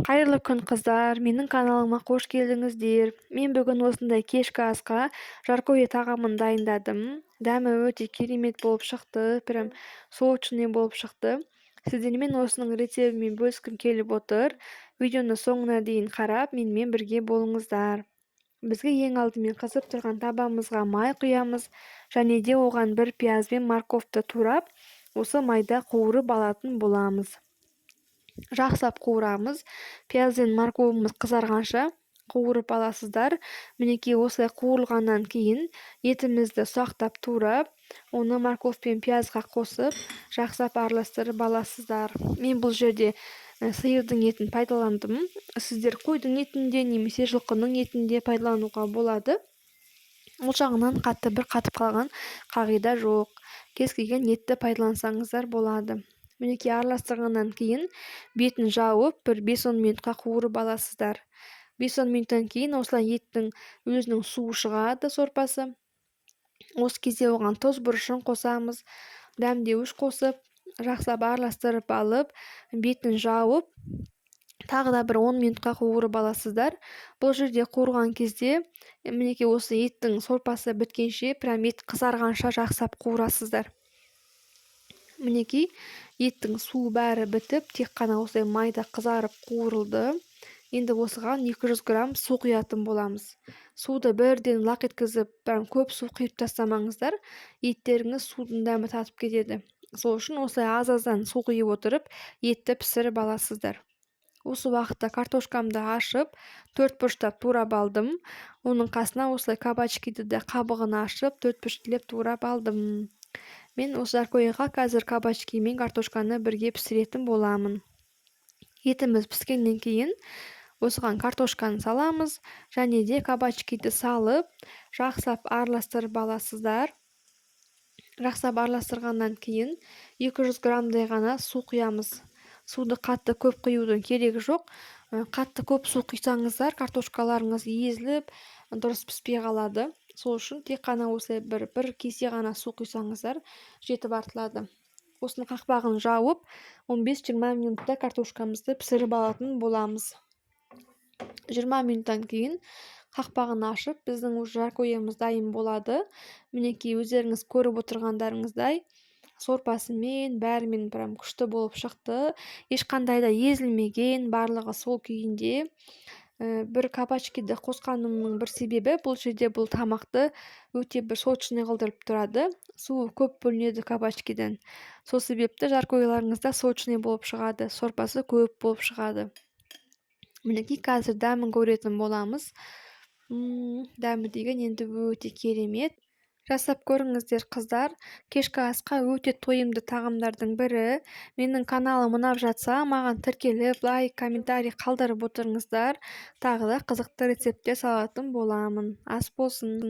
Қайырлы күн, қыздар! Менің каналыма қош келдіңіздер! Мен бүгін осындай кешкі асқа жаркое тағамын дайындадым. Дәмі өте керемет болып шықты, прям сочный болып шықты. Сіздермен осының рецебімен бөліскім келіп отыр. Видеоны соңына дейін қарап, менімен бірге болыңыздар. Бізге ең алдымен қызып тұрған табамызға май құямыз және де оған бір пияз бен морковьті турап, осы майда қуырып алатын боламыз. Жақсылап қуырамыз. Пияз бен морковымыз қызарғанша қуырып аласыздар. Мінекей, осылай қуырылғаннан кейін етімізді ұсақтап турап, оны морковь пен пиязға қосып, жақсылап араластырып аласыздар. Мен бұл жерде сиырдың етін пайдаландым. Сіздер қойдың етін де немесе жылқының етін де пайдалануға болады. Ол жағынан қатты бір қатып қалған қағида жоқ. Кез келген етті пайдалансаңыздар болады. Мінекей, араластырғаннан кейін бетін жауып, бір 5-10 минутқа қуырып аласыздар. 5-10 минуттан кейін осылай еттің өзінің суы шығады, сорпасы. Осы кезде оған тұз, бұрышын қосамыз. Дәмдеуіш қосып, жақсылап араластырып алып, бетін жауып, тағы да бір 10 минутқа қуырып аласыздар. Бұл жерде қуырған кезде, мінекей, осы еттің сорпасы біткенше, прям ет қызарғанша жақсылап қуырасыздар. Мінекей, еттің суы бәрі бітіп, тек қана осылай майда қызарып қуырылды. Енді осыған 200 грамм су құятын боламыз. Суды бірден лақ еткізіп, прям көп су құйып тастамаңыздар, еттеріңіз судың дәмі татып кетеді. Сол үшін осылай аз аздан су құйып отырып, етті пісіріп аласыздар. Осы уақытта картошкамды ашып, төрт бұрыштап турап алдым. Оның қасына осылай кабачкиді де қабығын ашып, төрт бұрыштап турап алдым. Мен осы жаркоеға қазір кабачки мен картошканы бірге пісіретін боламын. Етіміз піскеннен кейін осыған картошканы саламыз және де кабачкиді салып, жақсылап араластырып аласыздар. Жақсылап араластырғаннан кейін 200 граммдай ғана су құямыз. Суды қатты көп құюдың керегі жоқ. Қатты көп су құйсаңыздар, картошкаларыңыз езіліп, дұрыс піспей қалады. Сол үшін тек қана осылай бір кесе ғана су құйсаңыздар, жетіп артылады. Осының қақпағын жауып, 15-20 минутта картошкамызды пісіріп алатын боламыз. 20 минуттан кейін қақпағын ашып, біздің уже жаркоеміз дайын болады. Мінекей, өздеріңіз көріп отырғандарыңыздай, сорпасымен, бәрімен прям күшті болып шықты. Ешқандай да езілмеген, барлығы сол күйінде. Бір кабачкиді қосқанымның бір себебі, бұл жерде бұл тамақты өте бір сочный қылдырып тұрады. Суы көп бөлінеді кабачкиден. Сол себепті жаркойларыңыз да сочный болып шығады, сорпасы көп болып шығады. Мінекей, қазір дәмін көретін боламыз. Дәмі деген енді өте керемет. Жасап көріңіздер, қыздар. Кешкі асқа өте тойымды тағамдардың бірі. Менің каналым ұнап жатса, маған тіркеліп, лайк, комментарий қалдырып отырыңыздар. Тағы да қызықты рецепттер салатын боламын. Ас болсын!